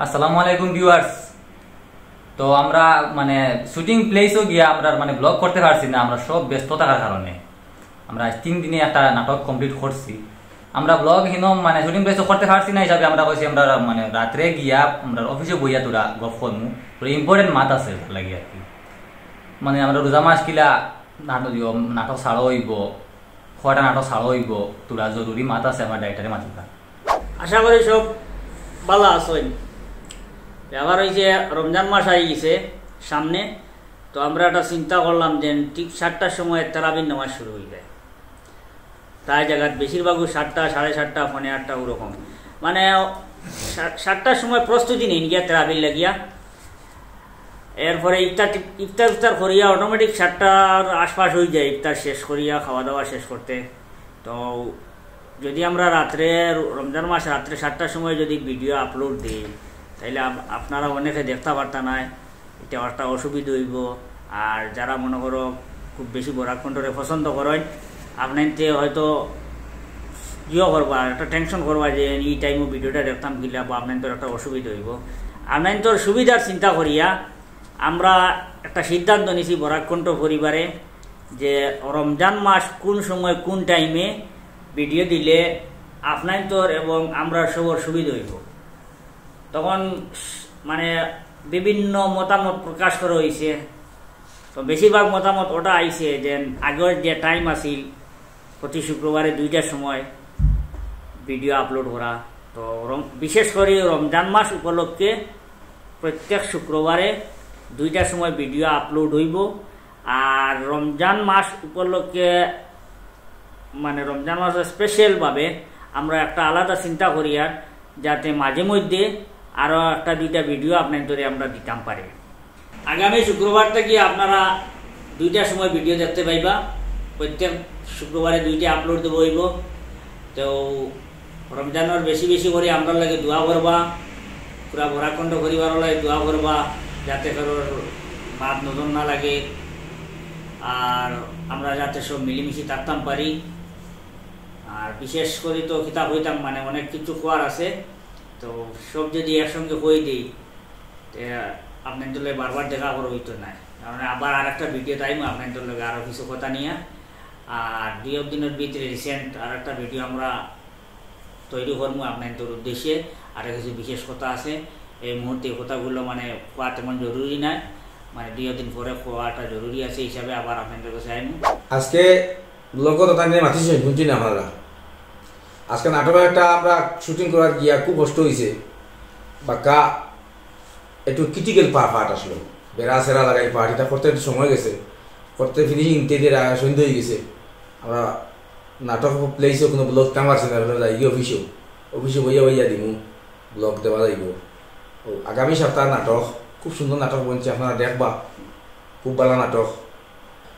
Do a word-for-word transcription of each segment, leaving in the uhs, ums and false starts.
আসসালামু আলাইকুম ভিউয়ার্স। তো আমরা মানে শুটিং প্লেসও গিয়া আমরা মানে ব্লগ করতে পারছি না, আমরা সব ব্যস্ত থাকার কারণে। আমরা আজ তিন দিনে একটা নাটক কমপ্লিট করছি। আমরা ব্লগ হিনো মানে শুটিং প্লেসও করতে পারছি না হিসাবে আমরা কইছি আমরা মানে রাত্রে গিয়া আমরা অফিসে বইয়া তোরা গপ করমু, তোরা ইম্পর্টেন্ট মাত আছে লাগি আর কি। মানে আমরা রোজা মাস কিলা নাটক, নাটক ছাড়া হইব, কয়টা নাটক ছাড়া হইব, তোরা জরুরি মাত আছে আমার ডাইরেক্টরে মাতিবা। আশা করি সব ভালা আছইন। ব্যাপার হইছে রমজান মাস আই গেছে সামনে, তো আমরা একটা চিন্তা করলাম যে ঠিক সাতটার সময় তেরাবির নামাজ শুরু হয়ে যায়। তাই জায়গাত বেশিরভাগও সাতটা, সাড়ে সাতটা, পৌনে আটটা ওরকম, মানে সা-, সাতটার সময় প্রস্তুতি নেই গিয়া তেরাবির লাগিয়া। এরপরে ইফতার টি-, ইফতার ইফতার করিয়া অটোমেটিক সাতটার আশপাশ হয়ে যায় ইফতার শেষ করিয়া, খাওয়া দাওয়া শেষ করতে। তো যদি আমরা রাত্রে, রমজান মাস রাত্রে সাতটার সময় যদি ভিডিও আপলোড দিই, তাইলে আপ-, আপনারা অনেকে দেখতে পারতা নায়, এটা একটা অসুবিধা হইব। আর যারা মনে করো খুব বেশি বরাক কণ্ঠরে পছন্দ করেন, আপনাইনতে হয়তো ইয়ে করবা, একটা টেনশন করবা যে এই টাইমও ভিডিওটা দেখতাম কিলা, বা আপনাইনতর একটা অসুবিধা হইব। আপনাইনতর সুবিধার চিন্তা করিয়া আমরা একটা সিদ্ধান্ত নিছি বরাক কণ্ঠ পরিবারে যে রমজান মাস কোন সময় কোন টাইমে ভিডিও দিলে আপনাইনতর এবং আমরা সবর সুবিধা হইব। তখন মানে বিভিন্ন মতামত প্রকাশ করা হয়েছে। তো বেশিরভাগ মতামত ওটা আইছে যে আগের যে টাইম আছিল প্রতি শুক্রবারে দুইটার সময় ভিডিও আপলোড করা। তো রম-, বিশেষ করে রমজান মাস উপলক্ষে প্রত্যেক শুক্রবারে দুইটার সময় ভিডিও আপলোড হইব। আর রমজান মাস উপলক্ষে মানে রমজান মাসে স্পেশালভাবে আমরা একটা আলাদা চিন্তা করি আর যাতে মাঝে মধ্যে আরও একটা দুইটা ভিডিও আপনাইনতরে আমরা দিতাম পারি। আগামী শুক্রবার থেকে আপনারা দুইটার সময় ভিডিও দেখতে পাইবা। প্রত্যেক শুক্রবারে দুইটা আপলোড দেবো হইব। তো রমজানর বেশি বেশি করে আমরার লাগি দোয়া করবা, পুরা বরাক কণ্ঠ পরিবারর লাগি দোয়া করবা, যাতে কারোর বাদ নজর না লাগে, আর আমরা যাতে সব মিলিমিশি থাকতাম পারি। আর বিশেষ করে তো কিতা কইতাম, মানে অনেক কিছু কওয়ার আছে, তো সব যদি একসঙ্গে কই দেই, তে আপনাইনতর লগে বারবার দেখা করা হইতো না, কারণ আবার আর একটা ভিডিও টাইম আপনাইনতর লগে আরও কিছু কথা নিয়া। আর দুই এক দিনের ভিতরে রিসেন্ট আর একটা ভিডিও আমরা তৈরি করমু আপনাইনতর উদ্দেশ্যে। আর কিছু বিশেষ কথা আছে, এই মুহূর্তে এই কথাগুলো মানে কওয়া তেমন জরুরি নাই, মানে দুই এক দিন পরে কওয়াটা জরুরি আছে হিসাবে আবার আপনাইনতর কাছে আইমু। আজকে ব্লগ তো তাই নিয়ে মাতিছি, শুনছি না আপনারা। আজকে নাটক একটা আমরা শুটিং করার গিয়া খুব কষ্ট হইছে, বাক্কা একটু ক্রিটিক্যাল পার্ট আসলো, বেড়া সেরা লাগাই পার্ট, এটা করতে একটু সময় গেছে, করতে ফিনিশিং দিতে দিয়ে সন্ধ্যা হয়ে গেছে। আমরা নাটক প্লেসও কোনো ব্লগ দিতাম পারছি না, যাই গিয়ে অফিসেও, অফিসে বইয়া বইয়া দিমু, ব্লগ দেওয়া যাইব। ও আগামী সপ্তাহ নাটক, খুব সুন্দর নাটক বনছে, আপনারা দেখবা, খুব ভালো নাটক।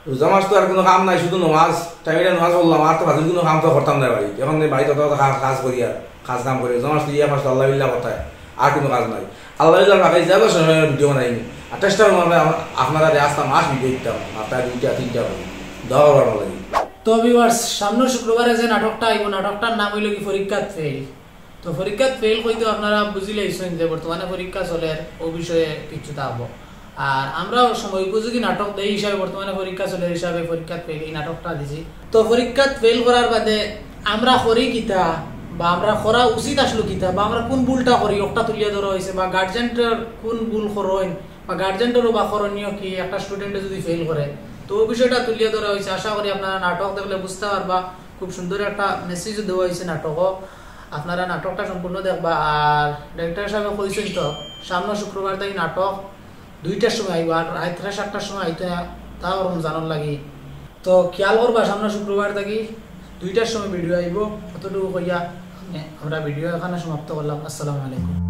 রোজা মাস তো আর কোনো কাম নাই, শুধু নমাজ, টাইমে নমাজ পড়লাম, আর তো বাকি কোনো কাম তো করতাম না বাড়িত। এখন এই বাড়িত অত অত কাজ, কাজ করি আর কাজ কাম করি। রোজা মাস তো ইয়া মাস তো আল্লাহ বিল্লাহ কথায়, আর কোনো কাজ নাই। আল্লাহ বিল্লাহ ভাবে যাবো সময় ভিডিও বানাইনি। আর চেষ্টা করবো আমরা, আমরা আপনারা যে আসতাম মাস ভিডিও দিতাম, আপনারা দুইটা তিনটা করে দোয়া করবার লাগি। তো ভিউয়ার্স, সামনের শুক্রবারে যে নাটকটা আইব, নাটকটার নাম হইল কি পরীক্ষাত ফেল। তো পরীক্ষাত ফেল কইতে আপনারা বুঝিলাইছেন যে বর্তমানে পরীক্ষা চলের, ও বিষয়ে কিছু থাকবো। আর আমরাও সময় উপযোগী নাটক দেই হিসাবে বর্তমানে পরীক্ষা চলের হিসাবে পরীক্ষাত ফেল এই নাটকটা দিছি। তো পরীক্ষাত ফেল করার বাদে আমরা করি কিতা, বা আমরা করা উচিত আসলো কিতা, বা আমরা কোন ভুলটা করি, ওটা তুলিয়া ধরা হয়েছে, বা গার্জেনটার কোন ভুল করইন, বা গার্জেনটারও বা করণীয় কি একটা স্টুডেন্টে যদি ফেল করে, তো ওই বিষয়টা তুলিয়া ধরা হয়েছে। আশা করি আপনারা নাটক দেখলে বুঝতে পারবা, খুব সুন্দর একটা মেসেজও দেওয়া হয়েছে নাটকও। আপনারা নাটকটা সম্পূর্ণ দেখবা। আর ডাইরেক্টর সাহেব কইছেন তো সামনে শুক্রবার তাই নাটক দুইটার সময় আইব, আর রাত সাড়ে সাতটার সময় আইতে, তাও রমজানর লাগি। তো খেয়াল করবা সামনে শুক্রবার থাকি দুইটার সময় ভিডিও আইব। অতটুকু কইয়া আমি, আমরা ভিডিও এখানে সমাপ্ত করলাম। আসসালামু আলাইকুম।